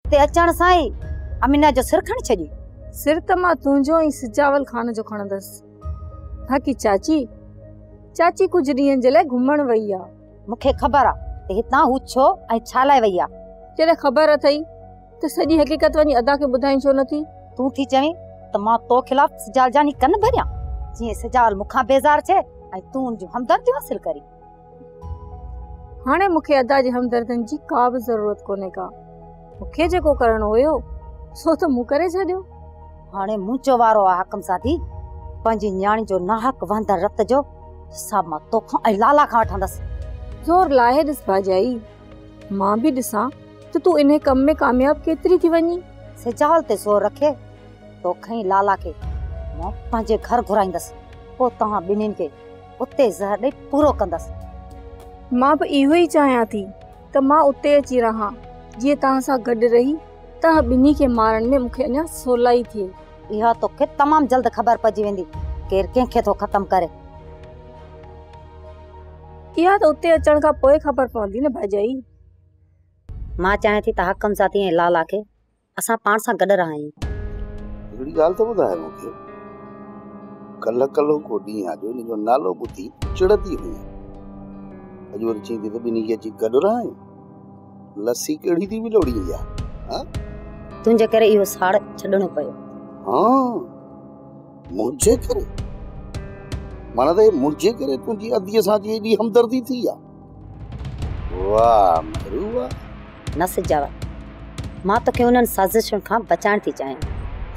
هتي اچڻ سان ئي امينا جو سر کڻي ڇڏي. سر ته مان تنهنجو ۽ سجاول خان جو کڻندس. باقي چاچي، چاچي ڪجهه ڏينهن جي لاء گهمڻ وئي آ. مون کي خبر آ ته هتان هو ڇو ۽ ڇا لاء وئي آ. جڏهن خبر اٿئي ته سڄي حقيقت وڃي ادا کي ٻڌائين ڇو نٿي؟ تون ٿي چوين ته مان تو خلاف سجاول جاني ڪن ڀريان، جيئن سجاول مون کان بيزار ٿئي ۽ تون ان جون همدرديون حاصل ڪرين. هاڻي مون کي ادا جي همدردين جي ڪا به ضرورت ڪونهي ڪا. مون کي جيڪو ڪرڻو هيو سو ته مون ڪري ڇڏيو. هاڻي منهنجو وارو آ حاڪم زادي، پنهنجي نياڻي جو ناحق وهندڙ رت جو حساب مان توکان ۽ لالا کان وٺندس. زور لاهي ڏس ڀاڄائي، مان به ڏسان ته تون انهي ڪم ۾ ڪامياب ڪيتري ٿي وڃين. سجاول تي زور رکي توکي ۽ لالا کي مان پنهنجي گهر گهرائيندس، پوء توهان ٻنهين کي اتي زهر ڏئي پورو ڪندس. مان به اهو ئي چاهيان ٿي ته مان اتي اچي رهان، جيئن توهان سان گڏ رهي توهان ٻنهي کي مارڻ ۾ مون کي اڃا سولائي ٿئي. اها توکي تمام جلد خبر پئجي ويندي ڪير ڪنهن کي ٿو ختم ڪري. اها ته اتي اچڻ کان پوء خبر پوندي نه ڀاڄائي. مان چاهيان ٿي ته حاڪم زادي ۽ لالا کي اسان پاڻ سان گڏ رهايون. هڪڙي ڳالهه ته ٻڌاء مون کي. ڪلهه ڪلهوڪو ڏينهن آ جو ان جو نالو ٻڌي چڙندي هئين. اڄ وري چئين ٿي ته ٻنهي کي اچي گڏ رهايون. لسي ڪهڙي ٿي ولوڙين اها؟ ها؟ تنهنجي ڪري اهو ساڙ ڇڏڻو پيو. ها منهنجي ڪري؟ معنيٰ ته منهنجي ڪري تنهنجي اديء سان اچي ايڏي همدردي ٿي آ. واهه مهرو واهه. نه سجاول، مان توکي انهن سازشن کان بچائڻ ٿي چاهيان.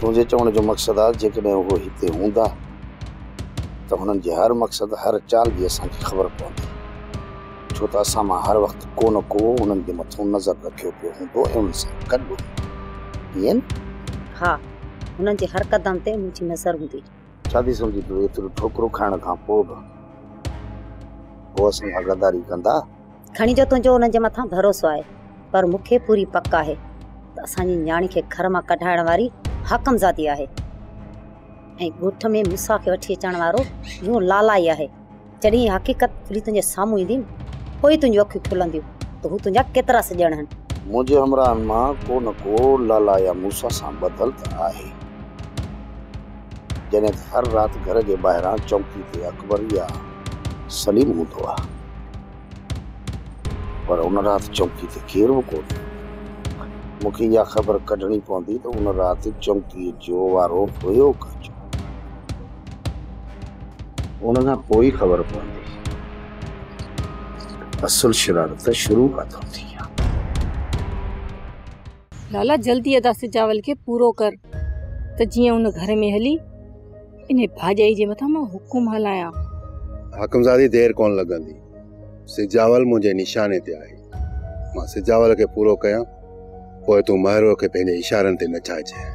تنهنجي چوڻ جو مقصد آ جيڪڏهن اهو هتي هوندا ته هنن جي هر مقصد هر چال جي اسان کي خبر پوندي. ڇو ته اسان مان هر وقت ڪو نه ڪو انهن جي مٿون نظر رکيو پيو هوندو ۽ انهن سان گڏ هوندو. ائين نه؟ ها، هنن جي هر قدم تي منهنجي نظر هوندي. ڇا ٿي سمجهين تون ايترو ٺوڪرو کائڻ کان پوء به هو اسان سان غداري ڪندا؟ کڻي جو تنهنجو انهن جي مٿان ڀروسو آهي، پر مون کي پوري پڪ آهي ته اسان جي نياڻي کي گهر مان ڪڍائڻ واري حاڪمزادي آهي ۽ ڳوٺ ۾ موسيٰ کي وٺي اچڻ وارو اهو لالا ئي آهي. جڏهن اها حقيقت کلي تنهنجي سامهون ايندي نه، پوء ئي تنهنجون اکيون کلنديون ته هو تنهنجا ڪيترا سڄڻ آهن. منهنجي همراهن مان ڪو نه ڪو لالا يا موسيٰ سان ٻڌل ته آهي. جڏهن ته هر رات گهر جي ٻاهران چونڪي تي اڪبر يا سليم هوندو آهي. پر ان رات چونڪي تي ڪير به ڪونه هو. مون کي اها خبر ڪڍڻي پوندي ته ان رات چونڪيء جو وارو هيو ڪنهن جو. ان کان پوء ئي خبر پوندي ته اصل شرارت شروع ڪٿان ٿي آ. لالا جلدي ادا سجاول کي پورو ڪر ته جيئن ان گهر ۾ هلي انهي ڀاڄائي جي مٿان مان حڪم هلايان. حاڪمزادي دير ڪونه لڳندي. سجاول منهنجي نشاني تي آهي. مان سجاول کي پورو ڪيان پوء تون مهروء کي پنهنجي اشارن تي نچائجانء.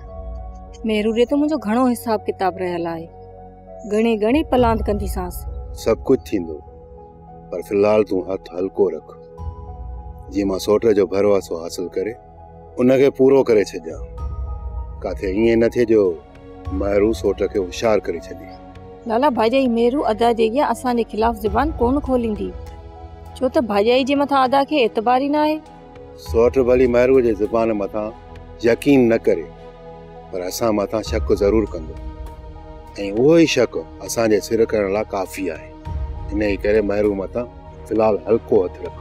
مهرو ڏي ته منهنجو گهڻو حساب ڪتاب رهيل آهي. ڳڻي ڳڻي پلاند ڪنديسانس. سڀ ڪجهه ٿيندو پر في الحال تون هٿ هلڪو رک. جيئن مان سوٽ جو ڀروسو حاصل ڪري ان کي پورو ڪري ڇڏيان. ڪاٿي ائين نه ٿئي جو مهرو سوٽ کي هوشيار ڪري ڇڏي. لالا ڀاڄائي مهرو ادا جي اڳيان اسان جي خلاف زبان ڪونه کوليندي. ڇو ته ڀاڄائي جي مٿان ادا کي اعتبار ئي ناهي. سوٽ ڀلي مهرو جي زبان مٿان يقين نه ڪري پر اسان مٿان شڪ ضرور ڪندو ۽ اهو ئي شڪ اسان جي سر ڪرڻ لاء ڪافي آهي. انهيء ڪري مهرو مٿان في الحال هلڪو هٿ رک.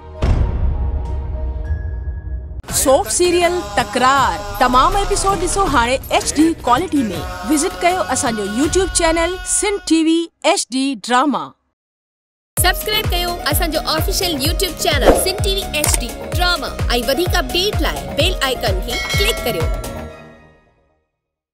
سوپ سيريل تڪرار تمام ايپيسوڊ ڏسو هاڻي ايڇ ڊي ڪوالٽي ۾ وزٽ ڪيو اسان جو YouTube channel Sindh T V H D drama. Subscribe ڪيو اسان جو official YouTube channel Sindh T V H D drama ۽ وڌيڪ اپڊيٽ لاء بيل آئيڪان کي ڪلڪ ڪريو.